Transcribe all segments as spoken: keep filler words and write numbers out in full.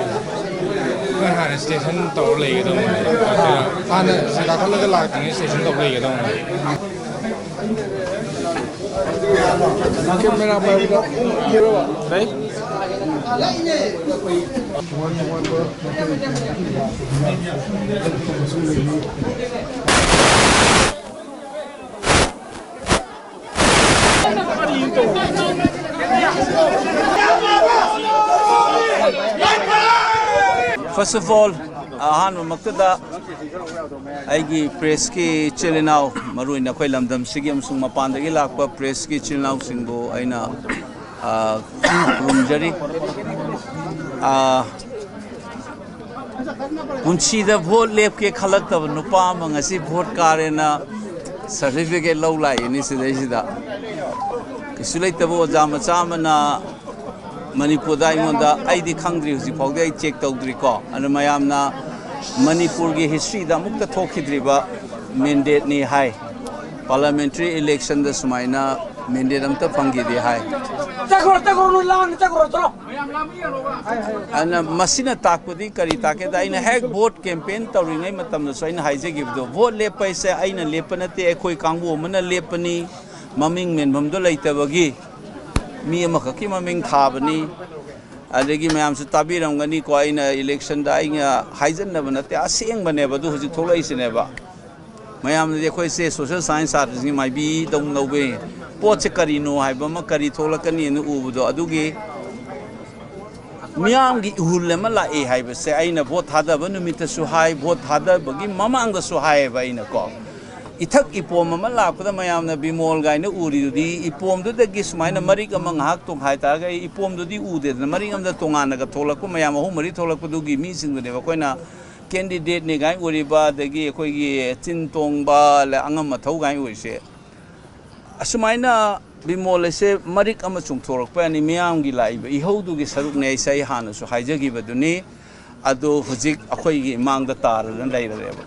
ꯑꯩꯈꯣꯏ ꯍꯥꯟꯅ ꯁ꯭ꯇꯦꯁꯟ ꯇꯧꯔ ꯂꯩꯒꯗꯧꯕꯅꯦ꯫ ꯍꯥꯟꯅ ꯁꯤꯗ ꯀꯥꯈꯠꯂꯒ ꯂꯥꯛꯇ꯭ꯔꯤꯉꯩ ꯁ꯭ꯇꯦꯁꯟ ꯇꯧꯔ ꯂꯩꯒꯗꯧꯕꯅꯦ꯫ ꯀꯦꯃꯦꯔꯥ ꯄꯥꯏꯕꯗ ꯂꯩ꯫ First of all, ꯑꯍꯥꯟꯕꯃꯛꯇꯗ ꯑꯩꯒꯤ ꯄ꯭ꯔꯦꯁꯀꯤ ꯏꯆꯤꯜ ꯏꯅꯥꯎ, ꯃꯔꯨ ꯑꯣꯏꯅ ꯑꯩꯈꯣꯏ ꯂꯝꯗꯝꯁꯤꯒꯤ ꯑꯃꯁꯨꯡ ꯃꯄꯥꯟꯗꯒꯤ ꯂꯥꯛꯄ ꯄ꯭ꯔꯦꯁꯀꯤ ꯏꯆꯤꯜ ꯏꯅꯥꯎꯁꯤꯡꯕꯨ ꯑꯩꯅ, ꯑ, ꯈꯨꯔꯨꯝꯖꯔꯤ꯫ ꯑ, ꯄꯨꯟꯁꯤꯗ ꯚꯣꯠ ꯂꯦꯞꯀꯦ ꯈꯜꯂꯛꯇꯕ ꯅꯨꯄꯥ ꯑꯃ ꯉꯁꯤ ꯚꯣꯠ ꯀꯥꯔꯦꯅ ꯁꯥꯔꯇꯤꯐꯤꯀꯦꯠ ꯂꯧ ꯂꯥꯛꯏꯅꯤ ꯁꯤꯗꯩꯁꯤꯗ꯫ ꯀꯩꯁꯨ ꯂꯩꯇꯕ ꯑꯣꯖꯥ ꯃꯆꯥ ꯑꯃꯅ ꯃꯅꯤꯄꯨꯔꯗ ꯑꯩꯉꯣꯟꯗ, ꯑꯩꯗꯤ ꯈꯪꯗ꯭ꯔꯤ, ꯍꯧꯖꯤꯛ ꯐꯥꯎꯗꯤ ꯑꯩ ꯆꯦꯛ ꯇꯧꯗ꯭ꯔꯤꯀꯣ꯫ ꯑꯗꯨ ꯃꯌꯥꯝꯅ ꯃꯅꯤꯄꯨꯔꯒꯤ ꯍꯤꯁꯇ꯭ꯔꯤꯗ ꯑꯃꯨꯛꯇ ꯊꯣꯛꯈꯤꯗ꯭ꯔꯤꯕ ꯃꯦꯟꯗꯦꯠꯅꯤ ꯍꯥꯏ꯫ ꯄꯥꯔꯂꯥꯃꯦꯟꯇꯔꯤ ꯏꯂꯦꯛꯁꯟꯗ ꯁꯨꯃꯥꯏꯅ ꯃꯦꯟꯗꯦꯠ ꯑꯝꯇ ꯐꯪꯈꯤꯗꯦ ꯍꯥꯏ꯫ ꯆꯠꯈ꯭ꯔꯣ, ꯆꯠꯈ꯭ꯔꯣ, ꯅꯣꯏ ꯂꯥꯡ ꯆꯠꯈ꯭ꯔꯣ, ꯆꯠꯂꯣ꯫ ꯑꯗꯨꯅ ꯃꯁꯤꯅ ꯇꯥꯛꯄꯗꯤ ꯀꯔꯤ ꯇꯥꯛꯀꯦꯗ, ꯑꯩꯅ ꯍꯦꯛ ꯚꯣꯠ ꯀꯦꯝꯄꯦꯟ ꯇꯧꯔꯤꯉꯩ ꯃꯇꯝꯗꯁꯨ ꯑꯩꯅ ꯍꯥꯏꯖꯈꯤꯕꯗꯣ, ꯚꯣꯠ ꯂꯦꯞꯄ ꯍꯥꯏꯁꯦ ꯑꯩꯅ ꯂꯦꯞꯄ ꯅꯠꯇꯦ, ꯑꯩꯈꯣꯏ ꯀꯥꯡꯕꯨ ꯑꯃꯅ ꯂꯦꯞꯄꯅꯤ꯫ ꯃꯃꯤꯡ ꯃꯦꯟꯐꯝꯗꯣ ꯂꯩꯇꯕꯒꯤ ꯃꯤ ꯑꯃꯈꯛꯀꯤ ꯃꯃꯤꯡ ꯊꯥꯕꯅꯤ꯫ ꯑꯗꯒꯤ ꯃꯌꯥꯝꯁꯨ ꯇꯥꯕꯤꯔꯝꯒꯅꯤꯀꯣ, ꯑꯩꯅ ꯏꯂꯦꯛꯁꯟꯗ ꯑꯩꯅ ꯍꯥꯏꯖꯟꯅꯕ ꯅꯠꯇꯦ, ꯑꯁꯦꯡꯕꯅꯦꯕ, ꯑꯗꯨ ꯍꯧꯖꯤꯛ ꯊꯣꯛꯂꯛꯏꯁꯤꯅꯦꯕ꯫ ꯃꯌꯥꯝꯅꯗꯤ ꯑꯩꯈꯣꯏꯁꯦ ꯁꯣꯁꯦꯜ ꯁꯥꯏꯟꯁ ꯁꯥꯇ꯭ꯔꯁꯤꯡꯒꯤ ꯃꯥꯏꯕꯤꯗꯧꯅ ꯂꯧꯕ ꯄꯣꯠꯁꯦ ꯀꯔꯤꯅꯣ ꯍꯥꯏꯕ ꯑꯃ, ꯀꯔꯤ ꯊꯣꯛꯂꯛꯀꯅꯤꯅ ꯎꯕꯗꯣ, ꯑꯗꯨꯒꯤ ꯃꯤꯌꯥꯝꯒꯤ ꯏꯍꯨꯜ ꯑꯃ ꯂꯥꯛꯑꯦ ꯍꯥꯏꯕꯁꯦ ꯑꯩꯅ ꯚꯣꯠ ꯊꯥꯗꯕ ꯅꯨꯃꯤꯠꯇꯁꯨ ꯍꯥꯏ, ꯚꯣꯠ ꯊꯥꯗꯕꯒꯤ ꯃꯃꯥꯡꯗꯁꯨ ꯍꯥꯏꯌꯦꯕ ꯑꯩꯅꯀꯣ꯫ ꯏꯊꯛ ꯏꯄꯣꯝ ꯑꯃ ꯂꯥꯛꯄꯗ ꯃꯌꯥꯝꯅ ꯕꯤꯃꯣꯜ ꯀꯥꯏꯅ ꯎꯔꯤꯗꯨꯗꯤ, ꯏꯄꯣꯝꯗꯨꯗꯒꯤ ꯁꯨꯃꯥꯏꯅ ꯃꯔꯤꯛ ꯑꯃ ꯉꯥꯏꯍꯥꯛ ꯇꯣꯡꯈꯥꯏ ꯇꯥꯔꯒ, ꯏꯄꯣꯝꯗꯨꯗꯤ ꯎꯗꯦꯗꯅ, ꯃꯔꯤꯛ ꯑꯃꯗ ꯇꯣꯉꯥꯟꯅꯒ ꯊꯣꯛꯂꯛꯄ ꯃꯌꯥꯝ ꯑꯍꯨꯝ ꯃꯔꯤ ꯊꯣꯛꯂꯛꯄꯗꯨꯒꯤ ꯃꯤꯁꯤꯡꯗꯨꯅꯦꯕ ꯑꯩꯈꯣꯏꯅ ꯀꯦꯟꯗꯤꯗꯦꯠꯅꯤ ꯀꯥꯏꯅ ꯎꯔꯤꯕ, ꯑꯗꯒꯤ ꯑꯩꯈꯣꯏꯒꯤ ꯆꯤꯟ ꯇꯣꯡꯕ, ꯑꯉꯝ ꯑꯊꯧ ꯀꯥꯏꯅ ꯎꯔꯤꯁꯦ꯫ ꯑꯁꯨꯃꯥꯏꯅ ꯕꯤꯃꯣꯜ ꯑꯁꯦ ꯃꯔꯤꯛ ꯑꯃ ꯆꯣꯡꯊꯣꯔꯛꯄ ꯌꯥꯅꯤ, ꯃꯤꯌꯥꯝꯒꯤ ꯂꯥꯛꯏꯕ ꯏꯍꯧꯗꯨꯒꯤ ꯁꯔꯨꯛꯅꯦ ꯍꯥꯏꯁꯦ ꯑꯩ ꯍꯥꯟꯅꯁꯨ ꯍꯥꯏꯖꯈꯤꯕꯗꯨꯅꯤ꯫ ꯑꯗꯨ ꯍꯧꯖꯤꯛ ꯑꯩꯈꯣꯏꯒꯤ ꯏꯃꯥꯡꯗ ꯇꯥꯔꯗꯅ ꯂꯩꯔꯦꯕ꯫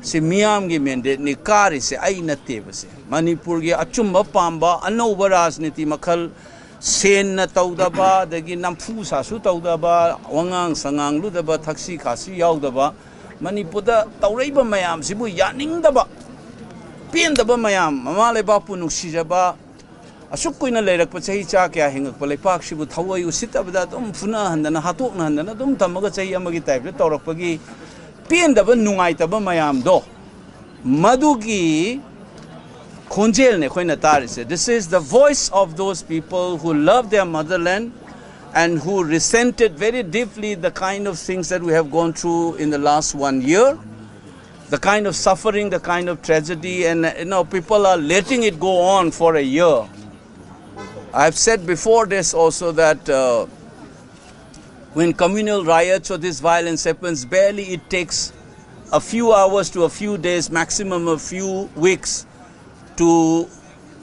ꯁꯤ ꯃꯤꯌꯥꯝꯒꯤ ꯃꯦꯟꯗꯦꯠꯅꯤ, ꯀꯥꯔꯤꯁꯦ ꯑꯩ ꯅꯠꯇꯦꯕ꯫ ꯁꯦ ꯃꯅꯤꯄꯨꯔꯒꯤ ꯑꯆꯨꯝꯕ ꯄꯥꯝꯕ ꯑꯅꯧꯕ ꯔꯥꯖꯅꯤꯇꯤ ꯃꯈꯜ, ꯁꯦꯟꯅ ꯇꯧꯗꯕ, ꯑꯗꯒꯤ ꯅꯝꯐꯨ ꯁꯥꯁꯨ ꯇꯧꯗꯕ, ꯋꯥꯉꯥꯡ ꯁꯉꯥꯡ ꯂꯨꯗꯕ, ꯊꯛꯁꯤ ꯈꯥꯁꯤ ꯌꯥꯎꯗꯕ, ꯃꯅꯤꯄꯨꯔꯗ ꯇꯧꯔꯛꯏꯕ ꯃꯌꯥꯝꯁꯤꯕꯨ ꯌꯥꯅꯤꯡꯗꯕ, ꯄꯦꯟꯗꯕ ꯃꯌꯥꯝ, ꯃꯃꯥ ꯂꯩꯕꯥꯛꯄꯨ ꯅꯨꯡꯁꯤꯖꯕ, ꯑꯁꯨꯛ ꯀꯨꯏꯅ ꯂꯩꯔꯛꯄ, ꯆꯍꯤ ꯆꯥ ꯀꯌꯥ ꯍꯤꯡꯉꯛꯄ ꯂꯩꯄꯥꯛꯁꯤꯕꯨ ꯊꯑꯣꯏ ꯎꯁꯤꯠꯇꯕꯗ ꯑꯗꯨꯝ ꯐꯨꯅꯍꯟꯗꯅ, ꯍꯥꯠꯇꯣꯛꯅꯍꯟꯗꯅ ꯑꯗꯨꯝ ꯊꯝꯃꯒ ꯆꯍꯤ ꯑꯃꯒꯤ ꯇꯥꯏꯞꯇ ꯇꯧꯔꯛꯄꯒꯤ ꯄꯦꯟꯗꯕ, ꯅꯨꯡꯉꯥꯏꯇꯕ ꯃꯌꯥꯝꯗꯣ, ꯃꯗꯨꯒꯤ ꯈꯣꯟꯖꯦꯜꯅꯦ ꯑꯩꯈꯣꯏꯅ ꯇꯥꯔꯤꯁꯦ. This is the voice of those people who love their motherland and who resented very deeply the kind of things that we have gone through in the last one year, the kind of suffering, the kind of tragedy, and uh, you know, people are letting it go on for a year. I've said before this also that uh, when communal riots or this violence happens, barely it takes a few hours to a few days, maximum a few weeks, to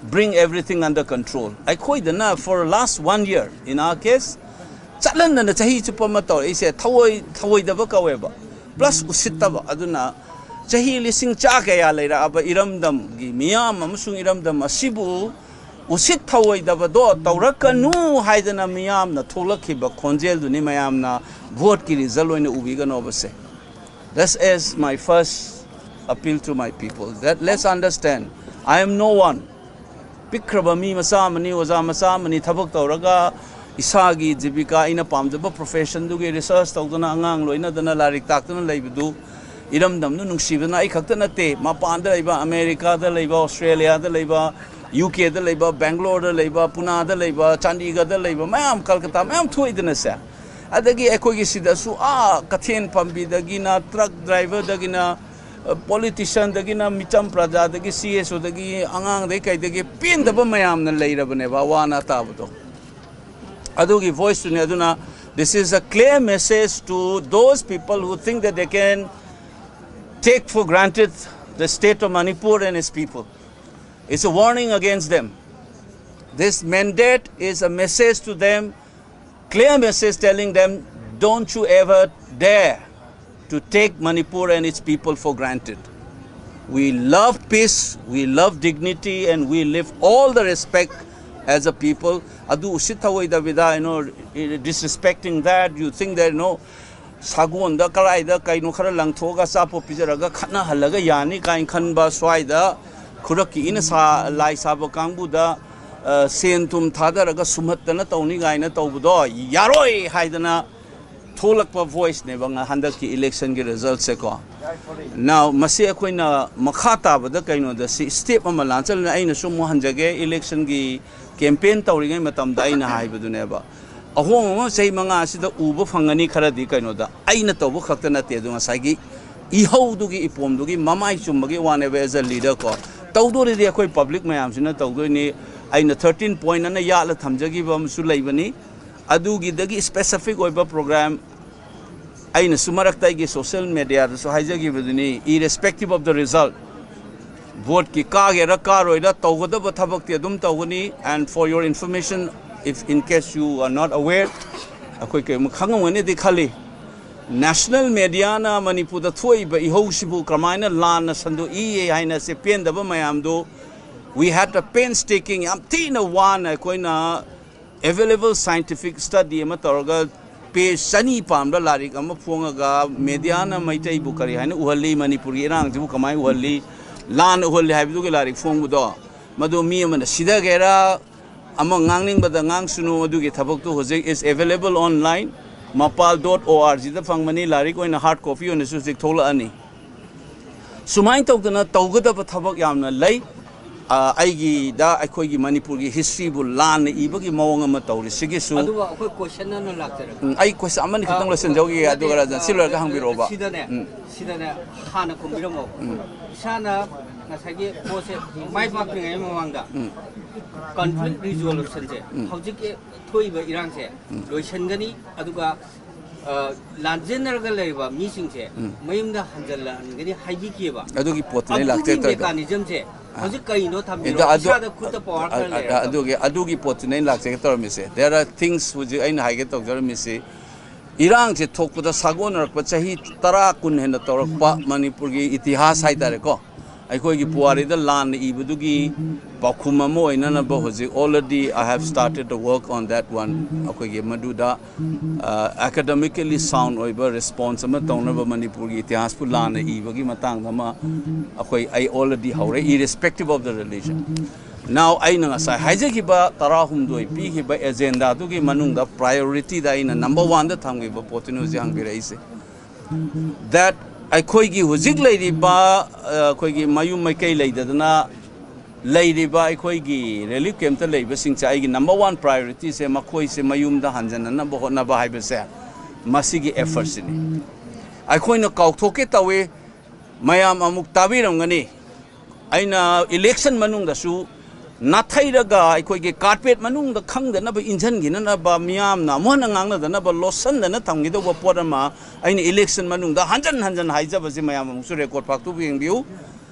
bring everything under control. ꯑꯩꯈꯣꯏꯗꯅ for last one year in our case, ꯆꯠꯍꯟꯗꯅ ꯆꯍꯤ ꯆꯨꯞꯄ ꯑꯃ ꯇꯧꯔꯛꯏꯁꯦ ꯊꯑꯣꯏ ꯊꯑꯣꯏꯗꯕ ꯀꯧꯋꯦꯕ, plus ꯎꯁꯤꯠꯇꯕ꯫ ꯑꯗꯨꯅ ꯆꯍꯤ ꯂꯤꯁꯤꯡ ꯆꯥ ꯀꯌꯥ ꯂꯩꯔꯛꯑꯕ ꯏꯔꯝꯗꯝꯒꯤ ꯃꯤꯌꯥꯝ ꯑꯃꯁꯨꯡ ꯏꯔꯝꯗꯝ ꯑꯁꯤꯕꯨ ꯎꯁꯤꯠ ꯊꯑꯣꯏꯗꯕꯗꯣ ꯇꯧꯔꯛꯀꯅꯨ ꯍꯥꯏꯗꯅ ꯃꯤꯌꯥꯝꯅ ꯊꯣꯛꯂꯛꯈꯤꯕ ꯈꯣꯟꯖꯦꯜꯗꯨꯅꯤ ꯃꯌꯥꯝꯅ ꯚꯣꯠꯀꯤ ꯔꯤꯖꯜ ꯑꯣꯏꯅ ꯎꯕꯤꯒꯅꯣꯕꯁꯦ. This is my first appeal to my people that let's understand, I am no one. ꯄꯤꯛꯈ꯭ꯔꯕ ꯃꯤ ꯃꯆꯥ ꯑꯃꯅꯤ, ꯑꯣꯖꯥ ꯃꯆꯥ ꯑꯃꯅꯤ, ꯊꯕꯛ ꯇꯧꯔꯒ ꯏꯁꯥꯒꯤ ꯖꯤꯕꯤꯀꯥ, ꯑꯩꯅ ꯄꯥꯝꯖꯕ ꯄ꯭ꯔꯣꯐꯦꯁꯟꯗꯨꯒꯤ ꯔꯤꯁꯔꯁ ꯇꯧꯗꯨꯅ, ꯑꯉꯥꯡ ꯂꯣꯏꯅꯗꯅ, ꯂꯥꯏꯔꯤꯛ ꯇꯥꯛꯇꯨꯅ ꯂꯩꯕꯗꯨ ꯏꯔꯝꯗꯝꯗꯨ ꯅꯨꯡꯁꯤꯕꯅ ꯑꯩ ꯈꯛꯇ ꯅꯠꯇꯦ, ꯃꯄꯥꯟꯗ ꯂꯩꯕ, ꯑꯃꯦꯔꯤꯀꯥꯗ ꯂꯩꯕ, ꯑꯣꯁꯇ꯭ꯔꯦꯂꯤꯌꯥꯗ ꯂꯩꯕ, ꯌꯨ ꯀꯦꯗ ꯂꯩꯕ, ꯕꯦꯡꯒ꯭ꯂꯣꯔꯗ ꯂꯩꯕ, ꯄꯨꯅꯥꯗ ꯂꯩꯕ, ꯆꯥꯟꯗꯤꯒꯔꯗ ꯂꯩꯕ ꯃꯌꯥꯝ, ꯀꯜꯀꯇꯥ ꯃꯌꯥꯝ ꯊꯣꯛꯏꯗꯅꯁꯦ꯫ ꯑꯗꯒꯤ ꯑꯩꯈꯣꯏꯒꯤ ꯁꯤꯗꯁꯨ ꯑꯥ ꯀꯩꯊꯦꯜ ꯐꯝꯕꯤꯗꯒꯤꯅ, ꯇ꯭ꯔꯛ ꯗ꯭ꯔꯥꯏꯚꯔꯗꯒꯤꯅ, ꯄꯣꯂꯤꯇꯤꯁꯤꯌꯥꯟꯗꯒꯤꯅ, ꯃꯤꯆꯝ ꯄ꯭ꯔꯖꯥꯗꯒꯤ, ꯁꯤ ꯑꯦꯁ ꯑꯣꯗꯒꯤ, ꯑꯉꯥꯡꯗꯒꯤ ꯀꯩꯗꯒꯤ ꯄꯦꯟꯗꯕ ꯃꯌꯥꯝꯅ ꯂꯩꯔꯕꯅꯦꯕ, ꯑꯋꯥ ꯑꯅꯥ ꯇꯥꯕꯗꯣ꯫ ꯑꯗꯨꯒꯤ ꯚꯣꯏꯁꯇꯨꯅꯤ꯫ ꯑꯗꯨꯅ this is a clear message to those people who think that they can take for granted the state of Manipur and its people. It's a warning against them. This mandate is a message to them, clear message telling them, don't you ever dare to take Manipur and its people for granted. We love peace, we love dignity, and we live all the respect as a people. ꯑꯗꯨ ꯎꯁꯤꯠ ꯊꯑꯣꯏꯗꯕꯤꯗ, you know, disrespecting that, you think that, you know, ꯁꯥꯒꯣꯟꯗ ꯀꯔꯥꯏꯗ ꯀꯩꯅꯣ ꯈꯔ ꯂꯪꯊꯣꯛꯑꯒ ꯑꯆꯥꯄꯣꯠ ꯄꯤꯖꯔꯒ ꯈꯠꯅꯍꯜꯂꯒ ꯌꯥꯅꯤ ꯀꯥꯏꯅ ꯈꯟꯕ, ꯁ꯭ꯋꯥꯏꯗ ꯈꯨꯔꯛꯀꯤ ꯏꯅ ꯁꯥ ꯂꯥꯏ ꯁꯥꯕ ꯀꯥꯡꯕꯨꯗ, ꯑ, ꯁꯦꯟ ꯊꯨꯝ ꯊꯥꯗꯔꯒ ꯁꯨꯝꯍꯠꯇꯅ ꯇꯧꯅꯤ ꯀꯥꯏꯅ ꯇꯧꯕꯗꯣ ꯌꯥꯔꯣꯏ ꯍꯥꯏꯗꯅ ꯊꯣꯛꯂꯛꯄ ꯚꯣꯏꯁꯅꯦꯕ ꯉ-, ꯍꯟꯗꯛꯀꯤ ꯏꯂꯦꯛꯁꯟꯒꯤ ꯔꯤꯖꯜꯠꯁꯦꯀꯣ꯫ Now, ꯃꯁꯤ ꯑꯩꯈꯣꯏꯅ ꯃꯈꯥ ꯇꯥꯕꯗ ꯀꯩꯅꯣꯗ ꯁꯤ step ꯑꯃ ꯂꯥꯟꯆꯜꯂꯅ ꯑꯩꯅꯁꯨ ꯑꯃꯨꯛ ꯍꯟꯖꯒꯦ, electionꯒꯤ campaign ꯇꯧꯔꯤꯉꯩ ꯃꯇꯝꯗ ꯑꯩꯅ ꯍꯥꯏꯕꯗꯨꯅꯦꯕ, ꯑꯍꯣꯡꯕ ꯑꯃ ꯆꯍꯤ ꯃꯉꯥ ꯑꯁꯤꯗ ꯎꯕ ꯐꯪꯒꯅꯤ ꯈꯔꯗꯤ꯫ ꯀꯩꯅꯣꯗ ꯑꯩꯅ ꯇꯧꯕ ꯈꯛꯇ ꯅꯠꯇꯦ, ꯑꯗꯨ ꯉꯁꯥꯏꯒꯤ ꯏꯍꯧꯗꯨꯒꯤ ꯏꯄꯣꯝꯗꯨꯒꯤ ꯃꯃꯥꯏ ꯆꯨꯝꯕꯒꯤ ꯋꯥꯅꯦꯕ, as a leader ꯀꯣ꯫ ꯇꯧꯗꯣꯔꯤꯗꯤ ꯑꯩꯈꯣꯏ public ꯃꯌꯥꯝꯁꯤꯅ ꯇꯧꯗꯣꯏꯅꯤ꯫ ꯑꯩꯅ thirteen point ꯑꯅ ꯌꯥꯠꯂ ꯊꯝꯖꯈꯤꯕ ꯑꯃꯁꯨ ꯂꯩꯕꯅꯤ꯫ ꯑꯗꯨꯒꯤꯗꯒꯤ specific ꯑꯣꯏꯕ program ꯑꯩꯅꯁꯨ ꯃꯔꯛꯇ ꯑꯩꯒꯤ social mediaꯗꯁꯨ ꯍꯥꯏꯖꯈꯤꯕꯗꯨꯅꯤ, irrespective of the result, voteꯀꯤ ꯀꯥꯒꯦꯔꯥ ꯀꯥꯔꯣꯏꯔꯥ, ꯇꯧꯒꯗꯕ ꯊꯕꯛꯇꯤ ꯑꯗꯨꯝ ꯇꯧꯒꯅꯤ꯫ And for your information, if in case you are not aware, ꯑꯩꯈꯣꯏ ꯀꯔꯤꯒꯨꯝꯕ ꯈꯪꯉꯝꯒꯅꯤꯗꯤ ꯈꯜꯂꯤ, national mediaꯅ ꯃꯅꯤꯄꯨꯔꯗ ꯊꯣꯛꯏꯕ ꯏꯍꯧꯁꯤꯕꯨ ꯀꯃꯥꯏꯅ ꯂꯥꯟꯅ ꯁꯟꯗꯣꯛꯏ ꯍꯥꯏꯅ ꯁꯦ ꯄꯦꯟꯗꯕ ꯃꯌꯥꯝꯗꯨ, we had a painstaking, ꯌꯥꯝ ꯊꯤꯅ ꯋꯥꯅ ꯑꯩꯈꯣꯏꯅ available scientific study ꯑꯃ ꯇꯧꯔꯒ, page ꯆꯅꯤ ꯄꯥꯟꯕ ꯂꯥꯏꯔꯤꯛ ꯑꯃ ꯐꯣꯡꯉꯒ, mediaꯅ ꯃꯩꯇꯩꯕꯨ ꯀꯔꯤ ꯍꯥꯏꯅ ꯎꯍꯜꯂꯤ, ꯃꯅꯤꯄꯨꯔꯒꯤ ꯏꯔꯥꯡꯁꯤꯕꯨ ꯀꯃꯥꯏꯅ ꯎꯍꯜꯂꯤ, ꯂꯥꯟꯅ ꯎꯍꯜꯂꯤ ꯍꯥꯏꯕꯗꯨꯒꯤ ꯂꯥꯏꯔꯤꯛ ꯐꯣꯡꯕꯗꯣ, ꯃꯗꯨ ꯃꯤ ꯑꯃꯅ ꯁꯤꯊꯒꯦꯔꯥ, ꯑꯃ ꯉꯥꯡꯅꯤꯡꯕꯗ ꯉꯥꯡꯁꯅꯨ, ꯑꯗꯨꯒꯤ ꯊꯕꯛꯇꯨ ꯍꯧꯖꯤꯛ is available online, ꯃꯄꯥꯜ dot orgꯗ ꯐꯪꯕꯅꯤ꯫ ꯂꯥꯏꯔꯤꯛ ꯑꯣꯏꯅ hard copy ꯑꯣꯏꯅꯁꯨ ꯍꯧꯖꯤꯛ ꯊꯣꯛꯂꯛꯑꯅꯤ꯫ ꯁꯨꯃꯥꯏꯅ ꯇꯧꯗꯅ ꯇꯧꯒꯗꯕ ꯊꯕꯛ ꯌꯥꯝꯅ ꯂꯩ꯫ ꯑ, ꯑꯩꯒꯤꯗ ꯑꯩꯈꯣꯏꯒꯤ ꯃꯅꯤꯄꯨꯔꯒꯤ historyꯕꯨ ꯂꯥꯟꯅ ꯏꯕꯒꯤ ꯃꯑꯣꯡ ꯑꯃ ꯇꯧꯔꯤꯁꯤꯒꯤꯁꯨ꯫ ꯑꯗꯨꯒ ꯑꯩꯈꯣꯏ question ꯑꯃ ꯂꯥꯛꯆꯔꯒꯦ꯫ ꯎꯝ, ꯑꯩ question ꯑꯃꯅꯤ ꯈꯛꯇꯪ ꯑ, ꯂꯣꯏꯁꯤꯟꯖꯧꯈꯤꯒꯦ, ꯅꯠꯇꯦ, ꯑꯗꯨꯒ ꯔꯥꯖꯟ, ꯁꯤ ꯂꯣꯏꯔꯒ ꯑ, ꯍꯪꯕꯤꯔꯛꯑꯣꯕ꯫ ꯁꯤꯗꯅꯦ, ꯎꯝ꯫ ꯁꯤꯗꯅꯦ ꯍꯥꯟꯅ ꯈꯨꯝꯕꯤꯔꯝꯃꯣ꯫ ꯎꯝ꯫ ꯏꯁꯥꯅ ꯉꯁꯥꯏꯒꯤ ꯄꯣꯠꯁꯦ ꯃꯥꯏ ꯄꯥꯛꯇ꯭ꯔꯤꯉꯩ ꯃꯃꯥꯡꯗ ꯎꯝ꯫ Conflict resolutionꯁꯦ ꯎꯝ꯫ ꯍꯧꯖꯤꯛꯀꯤ ꯊꯣꯛꯏꯕ ꯏꯔꯥꯡꯁꯦ ꯎꯝ꯫ ꯂꯣꯏꯁꯤꯟꯒꯅꯤ, ꯑꯗꯨꯒ ꯑ, ꯂꯥꯟꯖꯦꯟꯅꯔꯒ ꯂꯩꯔꯤꯕ ꯃꯤꯁꯤꯡꯁꯦ ꯎꯝ꯫ ꯃꯌꯨꯝꯗ ꯍꯟꯖꯤꯜꯂꯛꯍꯟꯒꯅꯤ ꯍꯥꯏꯕꯤꯈꯤꯑꯕ꯫ ꯑꯗꯨꯒꯤ ꯄꯣꯠꯇꯨꯅꯦ ꯑꯗꯨꯒꯤ ꯂꯥꯛꯆꯔꯛꯇꯣꯏꯗꯣ꯫ Mechanismꯁꯦ ꯑ꯫ ꯍꯧꯖꯤꯛ ꯀꯔꯤꯅꯣ ꯊꯝꯕꯤꯔꯣ? ꯑꯗꯣ ꯑꯗꯨ, ꯏꯁꯥꯗ ꯈꯨꯠꯇ power ꯈꯔ ꯑ-, ꯑ-, ꯂꯩꯔꯒ꯫ ꯑꯗꯨꯒꯤ, ꯑꯗꯨꯒꯤ ꯄꯣꯠꯇꯨꯅꯦ ꯑꯩꯅ ꯂꯥꯛꯆꯒꯦ ꯇꯧꯔꯝꯃꯤꯁꯦ꯫ There are things ꯍꯧꯖꯤꯛ ꯑꯩꯅ ꯍꯥꯏꯒꯦ ꯇꯧꯖꯔꯝꯃꯤꯁꯤ, ꯏꯔꯥꯡꯁꯦ ꯊꯣꯛꯄꯗ ꯁꯥꯒꯣꯟꯅꯔꯛꯄ ꯆꯍꯤ ꯇꯔꯥ ꯀꯨꯟ ꯍꯦꯟꯅ ꯇꯧꯔꯛꯄ ꯃꯅꯤꯄꯨꯔꯒꯤ ꯏꯇꯤꯍꯥꯁ ꯍꯥꯏꯇꯥꯔꯦꯀꯣ, ꯑꯩꯈꯣꯏꯒꯤ ꯄꯨꯋꯥꯔꯤꯗ ꯂꯥꯟꯅ ꯏꯕꯗꯨꯒꯤ ꯄꯥꯎꯈꯨꯝ ꯑꯃ ꯑꯣꯏꯅꯅꯕ ꯍꯧꯖꯤꯛ already I have started the work on that one꯫ ꯑꯩꯈꯣꯏꯒꯤ ꯃꯗꯨꯗ, ꯑ, academically sound ꯑꯣꯏꯕ response ꯑꯃ ꯇꯧꯅꯕ ꯃꯅꯤꯄꯨꯔꯒꯤ ꯏꯇꯤꯍꯥꯁꯄꯨ ꯂꯥꯟꯅ ꯏꯕꯒꯤ ꯃꯇꯥꯡꯗ ꯑꯃ ꯑꯩꯈꯣꯏ, ꯑꯩ already ꯍꯧꯔꯦ, irrespective of the religion꯫ Now, ꯑꯩꯅ ꯉꯁꯥꯏ ꯍꯥꯏꯖꯈꯤꯕ ꯇꯔꯥꯍꯨꯝꯗꯣꯏ ꯄꯤꯈꯤꯕ agendaꯗꯨꯒꯤ ꯃꯅꯨꯡꯗ priorityꯗ ꯑꯩꯅ number oneꯗ ꯊꯝꯈꯤꯕ ꯄꯣꯠꯇꯨꯅꯤ ꯍꯧꯖꯤꯛ ꯍꯪꯕꯤꯔꯛꯏꯁꯦ꯫ That ꯑꯩꯈꯣꯏꯒꯤ ꯍꯧꯖꯤꯛ ꯂꯩꯔꯤꯕ ꯑ, ꯑꯩꯈꯣꯏꯒꯤ ꯃꯌꯨꯝ ꯃꯩꯀꯩ ꯂꯩꯇꯗꯅ ꯂꯩꯔꯤꯕ ꯑꯩꯈꯣꯏꯒꯤ ꯔꯤꯂꯤꯐ ꯀꯦꯝꯞꯇ ꯂꯩꯕꯁꯤꯡꯁꯦ ꯑꯩꯒꯤ ꯅꯝꯕꯔ ꯋꯥꯟ ꯄ꯭ꯔꯥꯏꯌꯣꯔꯤꯇꯤꯁꯦ ꯃꯈꯣꯏꯁꯦ ꯃꯌꯨꯝꯗ ꯍꯟꯖꯟꯅꯅꯕ ꯍꯣꯠꯅꯕ ꯍꯥꯏꯕꯁꯦ ꯃꯁꯤꯒꯤ ꯑꯦꯐꯔꯠꯁꯤꯅꯤ꯫ ꯑꯩꯈꯣꯏꯅ ꯀꯥꯎꯊꯣꯛꯀꯦ ꯇꯧꯏ, ꯃꯌꯥꯝ ꯑꯃꯨꯛ ꯇꯥꯕꯤꯔꯝꯒꯅꯤ꯫ ꯑꯩꯅ ꯏꯂꯦꯛꯁꯟ ꯃꯅꯨꯡꯗꯁꯨ ꯅꯥꯊꯩꯔꯒ ꯑꯩꯈꯣꯏꯒꯤ ꯀꯥꯔꯄꯦꯠ ꯃꯅꯨꯡꯗ ꯈꯪꯗꯅꯕ ꯏꯟꯁꯤꯟꯈꯤꯅꯅꯕ ꯃꯤꯌꯥꯝꯅ ꯑꯃꯨꯛ ꯍꯟꯅ ꯉꯥꯡꯅꯗꯅꯕ ꯂꯣꯠꯁꯤꯟꯗꯅ ꯊꯝꯒꯗꯧꯕ ꯄꯣꯠ ꯑꯃ ꯑꯩꯅ ꯏꯂꯦꯛꯁꯟ ꯃꯅꯨꯡꯗ ꯍꯟꯖꯟ ꯍꯟꯖꯟ ꯍꯥꯏꯖꯕꯁꯦ ꯃꯌꯥꯝ ꯑꯃꯨꯛꯁꯨ ꯔꯦꯀꯣꯔꯠ ꯐꯥꯛꯇꯣꯛꯄ ꯌꯦꯡꯕꯤꯌꯨ꯫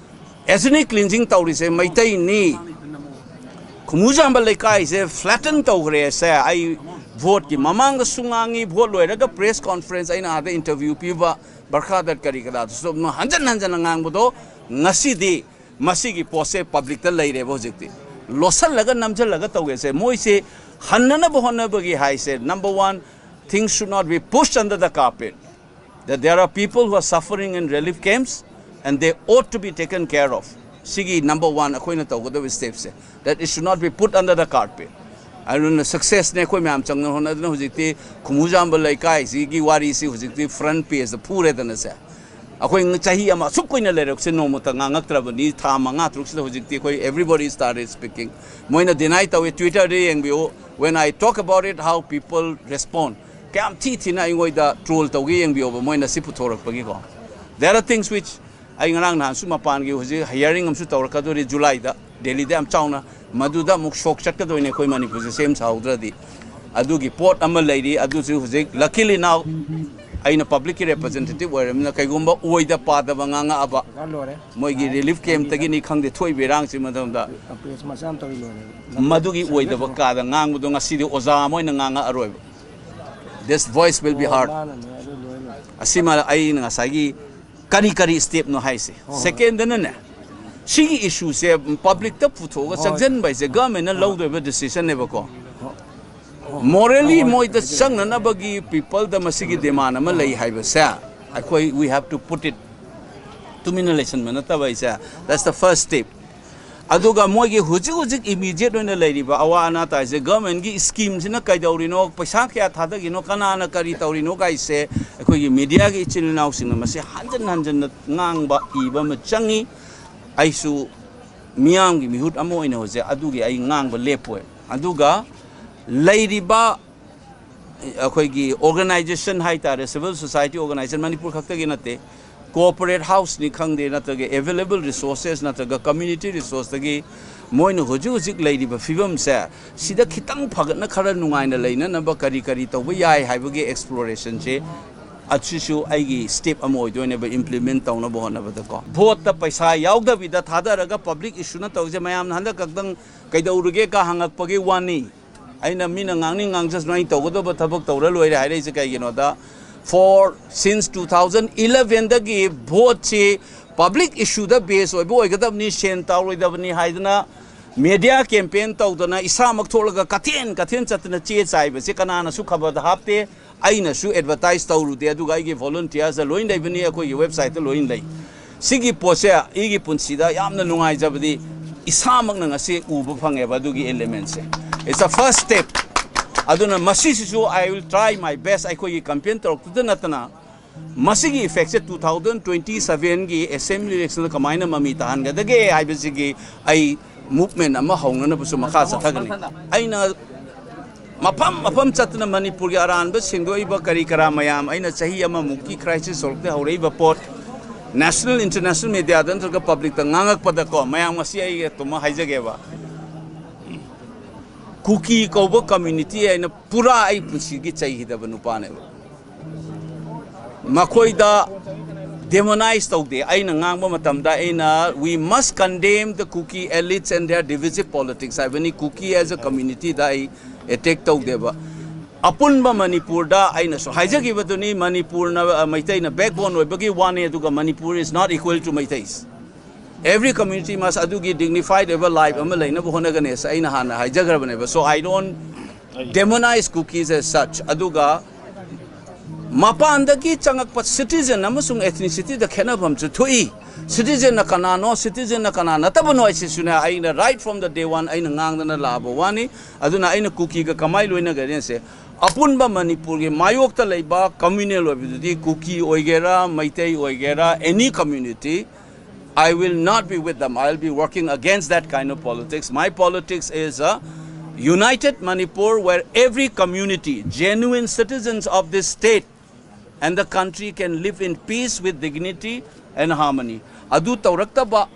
ꯑꯦꯊꯅꯤꯛ ꯀ꯭ꯂꯤꯟꯖꯤꯡ ꯇꯧꯔꯤꯁꯦ ꯃꯩꯇꯩꯅꯤ꯫ ꯈꯨꯃꯨꯖꯥꯝꯕ ꯂꯩꯀꯥꯏꯁꯦ ꯐ꯭ꯂꯦꯇꯟ ꯇꯧꯈ꯭ꯔꯦꯁꯦ ꯑꯩ ꯚꯣꯠꯀꯤ ꯃꯃꯥꯡꯗꯁꯨ ꯉꯥꯡꯉꯤ, ꯚꯣꯠ ꯂꯣꯏꯔꯒ ꯄ꯭ꯔꯦꯁ ꯀꯣꯟꯐ꯭ꯔꯦꯟꯁ ꯑꯩꯅ ꯑꯥꯗ ꯏꯟꯇꯔꯚ꯭ꯌꯨ ꯄꯤꯕ ꯕꯔꯈꯥꯗꯠ ꯀꯔꯤ ꯀꯔꯥꯗꯨꯁꯨ ꯑꯗꯨꯝ ꯍꯟꯖꯟ ꯍꯟꯖꯟꯅ ꯉꯥꯡꯕꯗꯣ ꯉꯁꯤꯗꯤ ꯃꯁꯤꯒꯤ ꯄꯣꯠꯁꯦ ꯄꯕ꯭ꯂꯤꯛꯇ ꯂꯩꯔꯦꯕ ꯍꯧꯖꯤꯛꯇꯤ꯫ ꯂꯣꯠꯁꯤꯜꯂꯒ ꯅꯝꯁꯤꯜꯂꯒ ꯇꯧꯒꯦꯁꯦ ꯃꯣꯏꯁꯦ ꯍꯟꯅꯅꯕ ꯍꯣꯠꯅꯕꯒꯤ ꯍꯥꯏꯁꯦ number one, things should not be pushed under the carpet, that there are people who are suffering in relief camps and they ought to be taken care of. ꯁꯤꯒꯤ number one ꯑꯩꯈꯣꯏꯅ ꯇꯧꯒꯗꯕ ꯁ꯭ꯇꯦꯞꯁꯦ, that it should not be put under the carpet. ꯑꯗꯨꯅ ꯁꯛꯁꯦꯁꯅꯦ ꯑꯩꯈꯣꯏ ꯃꯌꯥꯝ ꯆꯪꯅ ꯍꯣꯠꯅꯗꯅ ꯍꯧꯖꯤꯛꯇꯤ ꯈꯨꯃꯨꯖꯥꯝꯕ ꯂꯩꯀꯥꯏꯁꯤꯒꯤ ꯋꯥꯔꯤꯁꯤ ꯍꯧꯖꯤꯛꯇꯤ ꯐ꯭ꯔꯟ ꯄꯦꯖꯇ ꯐꯨꯔꯦꯗꯅꯁꯦ꯫ ꯑꯩꯈꯣꯏ ꯆꯍꯤ ꯑꯃ ꯑꯁꯨꯛ ꯀꯨꯏꯅ ꯂꯩꯔꯛꯁꯦ ꯅꯣꯡꯃꯇ ꯉꯥꯡꯉꯛꯇ꯭ꯔꯕꯅꯤ꯫ ꯊꯥ ꯃꯉꯥ ꯇꯔꯨꯛꯁꯤꯗ ꯍꯧꯖꯤꯛꯇꯤ ꯑꯩꯈꯣꯏ everybody started speaking. ꯃꯣꯏꯅ ꯗꯤꯅꯥꯏ ꯇꯧꯏ꯫ ꯇ꯭ꯋꯤꯇꯔꯗ ꯌꯦꯡꯕꯤꯌꯨ, when I talk about it, how people respond. ꯀꯌꯥꯝ ꯊꯤ ꯊꯤꯅ ꯑꯩꯉꯣꯟꯗ ꯇ꯭ꯔꯣꯜ ꯇꯧꯒꯦ ꯌꯦꯡꯕꯤꯌꯣꯕ ꯃꯣꯏꯅ ꯁꯤ ꯄꯨꯊꯣꯔꯛꯄꯒꯤꯀꯣ꯫ There are things which ꯑꯩ ꯉꯔꯥꯡ ꯅꯍꯥꯟꯁꯨ ꯃꯄꯥꯟꯒꯤ ꯍꯧꯖꯤꯛ ꯍꯤꯌꯥꯔꯤꯡ ꯑꯃꯁꯨ ꯇꯧꯔꯛꯀꯗꯣꯔꯤ ꯖꯨꯂꯥꯏꯗ ꯗꯦꯜꯂꯤꯗ ꯌꯥꯝ ꯆꯥꯎꯅ꯫ ꯃꯗꯨꯗ ꯑꯃꯨꯛ ꯁꯣꯛ ꯆꯠꯀꯗꯣꯏꯅꯦ ꯑꯩꯈꯣꯏ ꯃꯅꯤꯄꯨꯔꯁꯦ ꯁꯦꯝ ꯁꯥꯍꯧꯗ꯭ꯔꯗꯤ꯫ ꯑꯗꯨꯒꯤ ꯄꯣꯠ ꯑꯃ ꯂꯩꯔꯤ꯫ ꯑꯗꯨꯁꯨ ꯍꯧꯖꯤꯛ luckily now ꯑꯩꯅ ꯄꯕ꯭ꯂꯤꯛꯀꯤ ꯔꯦꯄ꯭ꯔꯖꯦꯟꯇꯦꯇꯤꯚ ꯑꯣꯏꯔꯕꯅꯤꯅ ꯀꯩꯒꯨꯝꯕ ꯑꯣꯏꯗ ꯄꯥꯗꯕ ꯉꯥꯡꯉꯛꯑꯕ ꯃꯣꯏꯒꯤ ꯔꯤꯂꯤꯐ ꯀꯦꯝꯞꯇꯒꯤꯅꯤ ꯈꯪꯗꯦ ꯊꯣꯛꯏꯕ ꯏꯔꯥꯡꯁꯤ ꯃꯇꯝꯗ ꯃꯗꯨꯒꯤ ꯑꯣꯏꯗꯕ ꯀꯥꯗ ꯉꯥꯡꯕꯗꯣ ꯉꯁꯤꯗꯤ ꯑꯣꯖꯥ ꯑꯃ ꯑꯣꯏꯅ ꯉꯥꯡꯉꯛꯑꯔꯣꯏꯕ꯫ This voice will be heard. ꯑꯁꯤꯃ ꯑꯩꯅ ꯉꯁꯥꯏꯒꯤ ꯀꯔꯤ ꯀꯔꯤ ꯁ꯭ꯇꯦꯞꯅꯣ ꯍꯥꯏꯁꯦ꯫ ꯁꯦꯀꯦꯟꯗꯅꯅꯦ, ꯁꯤꯒꯤ ꯏꯁꯨꯁꯦ ꯄꯕ꯭ꯂꯤꯛꯇ ꯄꯨꯊꯣꯛꯑꯒ ꯆꯪꯁꯤꯟꯕ ꯍꯥꯏꯁꯦ ꯒꯚꯔꯟꯃꯦꯟꯅ ꯂꯧꯗꯣꯏꯕ ꯗꯤꯁꯤꯖꯟꯅꯦꯕꯀꯣ꯫ ꯃꯣꯔꯦꯂꯤ ꯃꯣꯏꯗ ꯆꯪꯅꯅꯕꯒꯤ ꯄꯤꯄꯜꯗ ꯃꯁꯤꯒꯤ ꯗꯤꯃꯥꯟ ꯑꯃ ꯂꯩ ꯍꯥꯏꯕꯁꯦ ꯑꯩꯈꯣꯏ we have to put it, ꯇꯨꯃꯤꯟꯅ ꯂꯩꯁꯟꯕ ꯅꯠꯇꯕ ꯑꯩꯁꯦ, that's the first step. ꯑꯗꯨꯒ ꯃꯣꯏꯒꯤ ꯍꯧꯖꯤꯛ ꯍꯧꯖꯤꯛ ꯏꯃꯤꯗꯤꯌꯦꯠ ꯑꯣꯏꯅ ꯂꯩꯔꯤꯕ ꯑꯋꯥ ꯑꯅꯥ ꯇꯥꯏꯁꯦ, ꯒꯚꯔꯟꯃꯦꯟꯒꯤ ꯁ꯭ꯀꯤꯝꯁꯤꯅ ꯀꯩꯗꯧꯔꯤꯅꯣ, ꯄꯩꯁꯥ ꯀꯌꯥ ꯊꯥꯗꯈꯤꯅꯣ, ꯀꯅꯥꯅ ꯀꯔꯤ ꯇꯧꯔꯤꯅꯣ ꯀꯥꯏꯁꯦ ꯑꯩꯈꯣꯏꯒꯤ ꯃꯤꯗꯤꯌꯥꯒꯤ ꯏꯆꯤꯜ ꯏꯅꯥꯎꯁꯤꯡꯅ ꯃꯁꯤ ꯍꯟꯖꯤꯟ ꯍꯟꯖꯤꯟꯅ ꯉꯥꯡꯕ ꯏꯕ ꯑꯃ ꯆꯪꯉꯤ꯫ ꯑꯩꯁꯨ ꯃꯤꯌꯥꯝꯒꯤ ꯃꯤꯍꯨꯠ ꯑꯃ ꯑꯣꯏꯅ ꯍꯧꯖꯤꯛ ꯑꯗꯨꯒꯤ ꯑꯩ ꯉꯥꯡꯕ ꯂꯦꯞꯄꯣꯏ꯫ ꯑꯗꯨꯒ ꯂꯩꯔꯤꯕ ꯑꯩꯈꯣꯏꯒꯤ ꯑꯣꯔꯒꯅꯥꯏꯖꯦꯁꯟ ꯍꯥꯏꯇꯥꯔꯦ, ꯁꯤꯚꯤꯜ ꯁꯣꯁꯥꯏꯇꯤ ꯑꯣꯔꯒꯅꯥꯏꯖꯦꯁꯟ ꯃꯅꯤꯄꯨꯔ ꯈꯛꯇꯒꯤ ꯅꯠꯇꯦ, ꯀꯣꯑꯣꯄꯔꯦꯠ ꯍꯥꯎꯁꯅꯤ ꯈꯪꯗꯦ, ꯅꯠꯇ꯭ꯔꯒ ꯑꯦꯚꯦꯂꯦꯕꯜ ꯔꯤꯁꯣꯔꯁꯦꯁ ꯅꯠꯇ꯭ꯔꯒ ꯀꯝꯃ꯭ꯌꯨꯅꯤꯇꯤ ꯔꯤꯁꯣꯔꯁꯇꯒꯤ ꯃꯣꯏꯅ ꯍꯧꯖꯤꯛ ꯍꯧꯖꯤꯛ ꯂꯩꯔꯤꯕ ꯐꯤꯕꯝꯁꯦ ꯁꯤꯗ ꯈꯤꯇꯪ ꯐꯒꯠꯅ ꯈꯔ ꯅꯨꯡꯉꯥꯏꯅ ꯂꯩꯅꯅꯕ ꯀꯔꯤ ꯀꯔꯤ ꯇꯧꯕ ꯌꯥꯏ ꯍꯥꯏꯕꯒꯤ ꯑꯦꯛꯁꯄ꯭ꯂꯣꯔꯦꯁꯟꯁꯦ ꯑꯁꯤꯁꯨ ꯑꯩꯒꯤ ꯁ꯭ꯇꯦꯞ ꯑꯃ ꯑꯣꯏꯗꯣꯏꯅꯦꯕ ꯏꯝꯄ꯭ꯂꯤꯃꯦꯟ ꯇꯧꯅꯕ ꯍꯣꯠꯅꯕꯗꯀꯣ꯫ ꯚꯣꯠꯇ ꯄꯩꯁꯥ ꯌꯥꯎꯗꯕꯤꯗ ꯊꯥꯗꯔꯒ ꯄꯕ꯭ꯂꯤꯛ ꯏꯁꯨꯅ ꯇꯧꯔꯤꯁꯦ ꯃꯌꯥꯝꯅ ꯍꯟꯗꯛ ꯈꯛꯇꯪ ꯀꯩꯗꯧꯔꯒꯦ ꯀ ꯍꯪꯉꯛꯄꯒꯤ ꯋꯥꯅꯤ꯫ ꯑꯩꯅ ꯃꯤꯅ ꯉꯥꯡꯅꯤꯡ ꯉꯥꯡꯖꯁꯅꯨ, ꯑꯩ ꯇꯧꯒꯗꯕ ꯊꯕꯛ ꯇꯧꯔ ꯂꯣꯏꯔꯦ ꯍꯥꯏꯔꯛꯏꯁꯦ ꯀꯩꯒꯤꯅꯣꯗ, for since two thousand elevenꯗꯒꯤ ꯚꯣꯠꯁꯤ ꯄꯕ꯭ꯂꯤꯛ ꯏꯁꯨꯗ ꯕꯦꯁ ꯑꯣꯏꯕ ꯑꯣꯏꯒꯗꯕꯅꯤ, ꯁꯦꯟ ꯇꯥꯔꯣꯏꯗꯕꯅꯤ ꯍꯥꯏꯗꯅ ꯃꯦꯗꯤꯌꯥ ꯀꯦꯝꯄꯦꯟ ꯇꯧꯗꯅ ꯏꯁꯥꯃꯛ ꯊꯣꯛꯂꯒ ꯀꯊꯦꯟ ꯀꯊꯦꯟ ꯆꯠꯇꯅ ꯆꯦ ꯆꯥꯏꯕꯁꯦ ꯀꯅꯥꯅꯁꯨ ꯈꯕꯔꯗ ꯍꯥꯞꯇꯦ꯫ ꯑꯩꯅꯁꯨ ꯑꯦꯗꯚꯔꯇꯥꯏꯁ ꯇꯧꯔꯨꯗꯦ꯫ ꯑꯗꯨꯒ ꯑꯩꯒꯤ ꯚꯣꯂꯨꯟꯇꯤꯌꯔꯁꯇ ꯂꯣꯏꯅ ꯂꯩꯕꯅꯤ, ꯑꯩꯈꯣꯏꯒꯤ ꯋꯦꯕꯁꯥꯏꯠꯇ ꯂꯣꯏꯅ ꯂꯩ꯫ ꯁꯤꯒꯤ ꯄꯣꯠꯁꯦ ꯑꯩꯒꯤ ꯄꯨꯟꯁꯤꯗ ꯌꯥꯝꯅ ꯅꯨꯡꯉꯥꯏꯖꯕꯗꯤ ꯏꯁꯥꯃꯛꯅ ꯉꯁꯤ ꯎꯕ ꯐꯪꯉꯦꯕ ꯑꯗꯨꯒꯤ ꯑꯦꯂꯤꯃꯦꯟꯁꯦ꯫ It's a first step꯫ ꯑꯗꯨꯅ ꯃꯁꯤꯁꯤꯁꯨ I will try my best꯫ ꯑꯩꯈꯣꯏꯒꯤ ꯀꯦꯝꯄꯦꯟ ꯇꯧꯔꯛꯇꯨꯗ ꯅꯠꯇꯅ ꯃꯁꯤꯒꯤ ꯏꯐꯦꯛꯁꯦ two thousand twenty sevenꯒꯤ ꯑꯦꯁꯦꯝꯕ꯭ꯂꯤ ꯏꯂꯦꯛꯁꯟꯗ ꯀꯃꯥꯏꯅ ꯃꯃꯤ ꯇꯥꯍꯟꯒꯗꯒꯦ ꯍꯥꯏꯕꯁꯤꯒꯤ ꯑꯩ ꯃꯨꯚꯃꯦꯟ ꯑꯃ ꯍꯧꯅꯅꯕꯁꯨ ꯃꯈꯥ ꯆꯠꯊꯒꯅꯤ꯫ ꯑꯩꯅ ꯃꯐꯝ ꯃꯐꯝ ꯆꯠꯇꯨꯅ ꯃꯅꯤꯄꯨꯔꯒꯤ ꯑꯔꯥꯟꯕ ꯁꯦꯡꯗꯣꯛꯏꯕ ꯀꯔꯤ ꯀꯔꯥ ꯃꯌꯥꯝ, ꯑꯩꯅ ꯆꯍꯤ ꯑꯃꯃꯨꯛꯀꯤ ꯀ꯭ꯔꯥꯏꯁꯤꯁ ꯍꯧꯔꯛꯇ ꯍꯧꯔꯛꯏꯕ ꯄꯣꯠ ꯅꯦꯁꯅꯦꯜ ꯏꯟꯇꯔꯅꯦꯁꯅꯦꯜ ꯃꯦꯗꯤꯌꯥꯗ ꯅꯠꯇ꯭ꯔꯒ ꯄꯕ꯭ꯂꯤꯛꯇ ꯉꯥꯡꯉꯛꯄꯗꯀꯣ, ꯃꯌꯥꯝ ꯉꯁꯤ ꯑꯩ ꯑꯗꯨꯃ ꯍꯥꯏꯖꯒꯦꯕ, ꯀꯨꯀꯤ ꯀꯧꯕ ꯀꯝꯃ꯭ꯌꯨꯅꯤꯇꯤ ꯍꯥꯏꯅ ꯄꯨꯔꯥ ꯑꯩ ꯄꯨꯟꯁꯤꯒꯤ ꯆꯩꯈꯤꯗꯕ ꯅꯨꯄꯥꯅꯦꯕ꯫ ꯃꯈꯣꯏꯗ ꯗꯦꯃꯣꯅꯥꯏꯁ ꯇꯧꯗꯦ꯫ ꯑꯩꯅ ꯉꯥꯡꯕ ꯃꯇꯝꯗ ꯑꯩꯅ, "We must condemn the Kuki elites and their divisive politics" ꯍꯥꯏꯕꯅꯤ꯫ ꯀꯨꯀꯤ as a communityꯗ ꯑꯩ ꯑꯦꯇꯦꯛ ꯇꯧꯗꯦꯕ꯫ ꯑꯄꯨꯟꯕ ꯃꯅꯤꯄꯨꯔꯗ ꯑꯩꯅꯁꯨ ꯍꯥꯏꯖꯈꯤꯕꯗꯨꯅꯤ, ꯃꯅꯤꯄꯨꯔꯅ, ꯑ, ꯃꯩꯇꯩꯅ backbone ꯑꯣꯏꯕꯒꯤ ꯋꯥꯅꯤ, ꯑꯗꯨꯒ Manipur is not equal to Meiteis꯫ Every community must ꯑꯗꯨꯒꯤ ꯗꯤꯒꯅꯤꯐꯥꯏꯠ ꯑꯣꯏꯕ ꯂꯥꯏꯐ ꯑꯃ ꯂꯩꯅꯕ ꯍꯣꯠꯅꯒꯅꯤ꯫ ꯑꯩꯅ ꯍꯥꯟꯅ ꯍꯥꯏꯖꯈ꯭ꯔꯕꯅꯦꯕ꯫ So I don't demonize Kukis as such꯫ ꯑꯗꯨꯒ ꯃꯄꯥꯟꯗꯒꯤ ꯆꯪꯉꯛꯄ citizen ꯑꯃꯁꯨꯡ ethnicity ꯗ ꯈꯦꯠꯅꯕ ꯑꯃꯁꯨ ꯊꯣꯛꯏ꯫ Citizen ꯅ ꯀꯅꯥꯅꯣ, citizen ꯅ ꯀꯅꯥ ꯅꯠꯇꯕꯅꯣ ꯍꯥꯏꯁꯤꯁꯨꯅꯦ, ꯑꯩꯅ right from the day one ꯑꯩꯅ ꯉꯥꯡꯗꯅ ꯂꯥꯛꯑꯕ ꯋꯥꯅꯤ꯫ ꯑꯗꯨꯅ ꯑꯩꯅ ꯀꯨꯀꯤꯒ ꯀꯃꯥꯏ ꯂꯣꯏꯅꯒꯅꯤ ꯍꯥꯏꯁꯦ, ꯑꯄꯨꯟꯕ ꯃꯅꯤꯄꯨꯔꯒꯤ ꯃꯥꯌꯣꯛꯇ ꯂꯩꯕ communal ꯑꯣꯏꯕꯗꯨꯗꯤ, ꯀꯨꯀꯤ ꯑꯣꯏꯒꯦꯔꯥ, ꯃꯩꯇꯩ ꯑꯣꯏꯒꯦꯔꯥ, any community, I will not be with them. I'll be working against that kind of politics. My politics is a united Manipur where every community, genuine citizens of this state and the country, can live in peace with dignity and harmony. ꯑꯗꯨ ꯇꯧꯔꯛꯇꯕ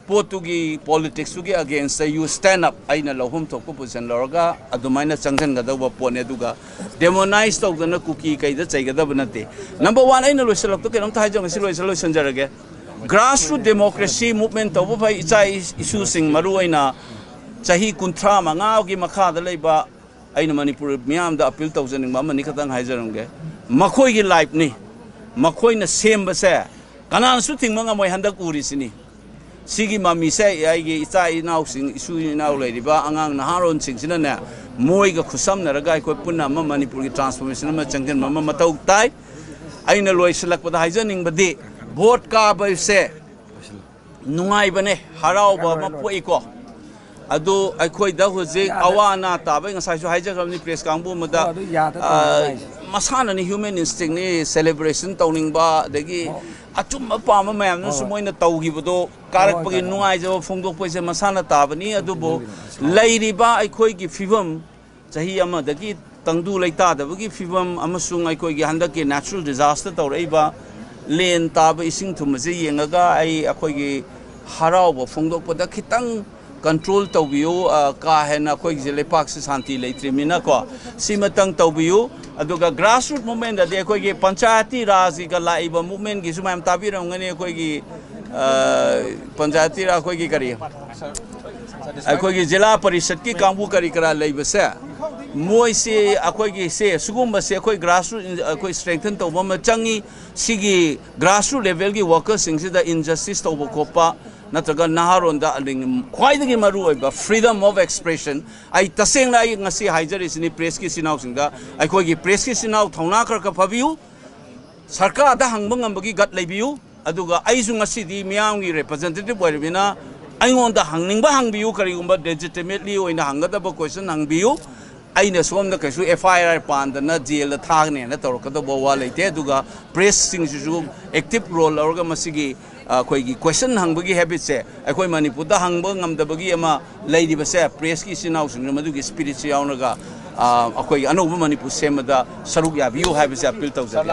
ꯄꯣꯠꯇꯨꯒꯤ, politics ꯇꯨꯒꯤ against ꯇ you stand up꯫ ꯑꯩꯅ ꯂꯧꯐꯝ ꯊꯣꯛꯄ position ꯂꯧꯔꯒ ꯑꯗꯨꯃꯥꯏꯅ ꯆꯪꯁꯤꯟꯒꯗꯧꯕ ꯄꯣꯠꯅꯦ꯫ ꯑꯗꯨꯒ demonize ꯇꯧꯗꯅ ꯀꯨꯀꯤ ꯀꯩꯗ ꯆꯩꯒꯗꯕ ꯅꯠꯇꯦ꯫ Number one, ꯑꯩꯅ ꯂꯣꯏꯁꯤꯜꯂꯛꯇ ꯀꯩꯅꯣꯝꯇ ꯍꯥꯏꯖꯧ, ꯉꯁꯤ ꯂꯣꯏꯁꯤꯜ-, ꯂꯣꯏꯁꯤꯟꯖꯔꯒꯦ꯫ Grassroot democracy movement ꯇꯧꯕ ꯐꯩ꯫ ꯏꯆꯥ ꯏꯁꯨꯁꯤꯡ, ꯃꯔꯨ ꯑꯣꯏꯅ ꯆꯍꯤ ꯀꯨꯟꯊ꯭ꯔꯥ ꯃꯉꯥꯒꯤ ꯃꯈꯥꯗ ꯂꯩꯕ, ꯑꯩꯅ ꯃꯅꯤꯄꯨꯔ ꯃꯤꯌꯥꯝꯗ appeal ꯇꯧꯖꯅꯤꯡꯕ ꯑꯃꯅꯤ ꯈꯛꯇꯪ ꯍꯥꯏꯖꯔꯝꯒꯦ꯫ ꯃꯈꯣꯏꯒꯤ life ꯅꯤ, ꯃꯈꯣꯏꯅ ꯁꯦꯝꯕꯁꯦ ꯀꯅꯥꯅꯁꯨ ꯊꯤꯡꯕ ꯉꯝꯃꯣꯏ꯫ ꯍꯟꯗꯛ ꯎꯔꯤꯁꯤꯅꯤ꯫ ꯁꯤꯒꯤ ꯃꯃꯤꯁꯦ ꯑꯩꯒꯤ ꯏꯆꯥ ꯏꯅꯥꯎꯁꯤꯡ, ꯏꯁꯨ ꯏꯅꯥꯎ ꯂꯩꯔꯤꯕ ꯑꯉꯥꯡ ꯅꯍꯥꯔꯣꯟꯁꯤꯡꯁꯤꯅꯅꯦ, ꯃꯣꯏꯒ ꯈꯨꯠꯁꯝꯅꯔꯒ ꯑꯩꯈꯣꯏ ꯄꯨꯟꯅ ꯑꯃ ꯃꯅꯤꯄꯨꯔꯒꯤ transformation ꯑꯃ ꯆꯪꯁꯤꯟꯕ ꯑꯃ ꯃꯊꯧ ꯇꯥꯏ꯫ ꯑꯩꯅ ꯂꯣꯏꯁꯤꯜꯂꯛꯄꯗ ꯍꯥꯏꯖꯅꯤꯡꯕꯗꯤ, vote ꯀꯥꯕꯁꯦ ꯅꯨꯡꯉꯥꯏꯕꯅꯦ, ꯍꯔꯥꯎꯕ ꯑꯃ ꯄꯣꯛꯏꯀꯣ꯫ ꯑꯗꯨ ꯑꯩꯈꯣꯏꯗ ꯍꯧꯖꯤꯛ ꯑꯋꯥ ꯑꯅꯥ ꯇꯥꯕ, ꯉꯁꯥꯏꯁꯨ ꯍꯥꯏꯖꯈ꯭ꯔꯕꯅꯤ press ꯀꯥꯡꯕꯨ ꯑꯃꯗ, ꯑꯗꯨ ꯌꯥꯗ ꯑ, ꯇꯥꯔꯦ꯫ ꯃꯁꯥꯅꯅꯤ, human instinct ꯅꯤ, celebration ꯇꯧꯅꯤꯡꯕ, ꯑꯗꯒꯤ ꯑꯆꯨꯝꯕ ꯄꯥꯝꯕ ꯃꯌꯥꯝꯅꯁꯨ ꯃꯣꯏꯅ ꯇꯧꯈꯤꯕꯗꯣ ꯀꯥꯔꯛꯄꯒꯤ ꯅꯨꯡꯉꯥꯏꯖꯕ ꯐꯣꯡꯗꯣꯛꯄꯁꯦ ꯃꯁꯥꯅ ꯇꯥꯕꯅꯤ꯫ ꯑꯗꯨꯕꯨ ꯂꯩꯔꯤꯕ ꯑꯩꯈꯣꯏꯒꯤ ꯐꯤꯕꯝ, ꯆꯍꯤ ꯑꯃꯗꯒꯤ ꯇꯪꯗꯨ ꯂꯩꯇꯥꯗꯕꯒꯤ ꯐꯤꯕꯝ ꯑꯃꯁꯨꯡ ꯑꯩꯈꯣꯏꯒꯤ ꯍꯟꯗꯛꯀꯤ natural disaster ꯇꯧꯔꯛꯏꯕ ꯂꯦꯟ ꯇꯥꯕ, ꯏꯁꯤꯡ ꯊꯨꯝꯕꯁꯦ ꯌꯦꯡꯉꯒ ꯑꯩ ꯑꯩꯈꯣꯏꯒꯤ ꯍꯔꯥꯎꯕ ꯐꯣꯡꯗꯣꯛꯄꯗ ꯈꯤꯇꯪ control ꯇꯧꯕꯤꯌꯨ꯫ ꯑ, ꯀꯥ ꯍꯦꯟꯅ ꯑꯩꯈꯣꯏꯒꯤꯁꯦ ꯂꯩꯄꯥꯛꯁꯦ ꯁꯥꯟꯇꯤ ꯂꯩꯇ꯭ꯔꯤꯕꯅꯤꯅꯀꯣ, ꯁꯤꯃꯇꯪ ꯇꯧꯕꯤꯌꯨ꯫ ꯑꯗꯨꯒ grassroot movement ꯗꯗꯤ ꯑꯩꯈꯣꯏꯒꯤ ꯄꯟꯆꯥꯌꯇꯤ ꯔꯥꯖꯒꯤꯒ ꯂꯥꯛꯏꯕ movement ꯒꯤꯁꯨ ꯃꯌꯥꯝ ꯇꯥꯕꯤꯔꯝꯒꯅꯤ꯫ ꯑꯩꯈꯣꯏꯒꯤ, ꯑ, ꯄꯟꯆꯥꯌꯇꯤ ꯔꯥꯖ, ꯑꯩꯈꯣꯏꯒꯤ ꯀꯔꯤ, ꯑꯩꯈꯣꯏꯒꯤ ꯖꯤꯂꯥ ꯄꯔꯤꯁꯠꯀꯤ ꯀꯥꯡꯕꯨ ꯀꯔꯤ ꯀꯔꯥ ꯂꯩꯕꯁꯦ, ꯃꯣꯏꯁꯤ ꯑꯩꯈꯣꯏꯒꯤ ꯁꯦ, ꯁꯤꯒꯨꯝꯕꯁꯦ ꯑꯩꯈꯣꯏ grassroot ꯑꯩꯈꯣꯏ strengthen ꯇꯧꯕ ꯑꯃ ꯆꯪꯉꯤ꯫ ꯁꯤꯒꯤ grassroot level ꯒꯤ worker ꯁꯤꯡꯁꯤꯗ injustice ꯇꯧꯕ ꯈꯣꯠꯄ, ꯅꯠꯇ꯭ꯔꯒ ꯅꯍꯥꯔꯣꯟꯗ ꯑꯗꯒꯤ ꯈ꯭ꯋꯥꯏꯗꯒꯤ ꯃꯔꯨ ꯑꯣꯏꯕ freedom of expression꯫ ꯑꯩ ꯇꯁꯦꯡꯅ ꯑꯩ ꯉꯁꯤ ꯍꯥꯏꯖꯔꯤꯁꯤꯅꯤ press ꯀꯤ ꯏꯆꯤꯟ ꯏꯅꯥꯎꯁꯤꯡꯗ, ꯑꯩꯈꯣꯏꯒꯤ press ꯀꯤ ꯏꯆꯤꯟ ꯏꯅꯥꯎ ꯊꯧꯅꯥ ꯈꯔ ꯈꯔ ꯐꯕꯤꯌꯨ꯫ ꯁꯔꯀꯥꯔꯗ ꯍꯪꯕ ꯉꯝꯕꯒꯤ ꯒꯠ ꯂꯩꯕꯤꯌꯨ꯫ ꯑꯗꯨꯒ ꯑꯩꯁꯨ ꯉꯁꯤꯗꯤ ꯃꯤꯌꯥꯝꯒꯤ ꯔꯤꯄ꯭ꯔꯖꯦꯟꯇꯦꯇꯤꯚ ꯑꯣꯏꯔꯕꯅꯤꯅ ꯑꯩꯉꯣꯟꯗ ꯍꯪꯅꯤꯡꯕ ꯍꯪꯕꯤꯌꯨ, ꯀꯔꯤꯒꯨꯝꯕ ꯂꯦꯖꯤꯇꯤꯃꯦꯠꯂꯤ ꯑꯣꯏꯅ ꯍꯪꯒꯗꯕ ꯀꯣꯏꯁꯟ ꯍꯪꯕꯤꯌꯨ꯫ ꯑꯩꯅ ꯁꯣꯝꯗ ꯀꯩꯁꯨ ꯑꯦꯐ ꯑꯥꯏ ꯑꯥꯔ ꯄꯥꯟꯗꯅ ꯖꯦꯜꯗ ꯊꯥꯒꯅꯦꯅ ꯇꯧꯔꯛꯀꯗꯧꯕ ꯋꯥ ꯂꯩꯇꯦ꯫ ꯑꯗꯨꯒ ꯄ꯭ꯔꯦꯁꯁꯤꯡꯁꯤꯁꯨ ꯑꯦꯛꯇꯤꯚ ꯔꯣꯜ ꯂꯧꯔꯒ ꯃꯁꯤꯒꯤ ꯑꯩꯈꯣꯏꯒꯤ ꯀꯣꯏꯁꯟ ꯍꯪꯕꯒꯤ ꯍꯦꯕꯤꯠꯁꯦ ꯑꯩꯈꯣꯏ ꯃꯅꯤꯄꯨꯔꯗ ꯍꯪꯕ ꯉꯝꯗꯕꯒꯤ ꯑꯃ ꯂꯩꯔꯤꯕꯁꯦ, ꯄ꯭ꯔꯦꯁꯀꯤ ꯏꯆꯤꯟ ꯏꯅꯥꯎꯁꯤꯡꯅ ꯃꯗꯨꯒꯤ ꯁ꯭ꯄꯤꯔꯤꯠꯁꯦ ꯌꯥꯎꯔꯒ ꯑꯩꯈꯣꯏꯒꯤ ꯑꯅꯧꯕ ꯃꯅꯤꯄꯨꯔ ꯁꯦꯝꯕꯗ ꯁꯔꯨꯛ ꯌꯥꯕꯤꯌꯨ ꯍꯥꯏꯕꯁꯦ ꯑꯄꯤꯜ ꯇꯧꯖꯒꯦ꯫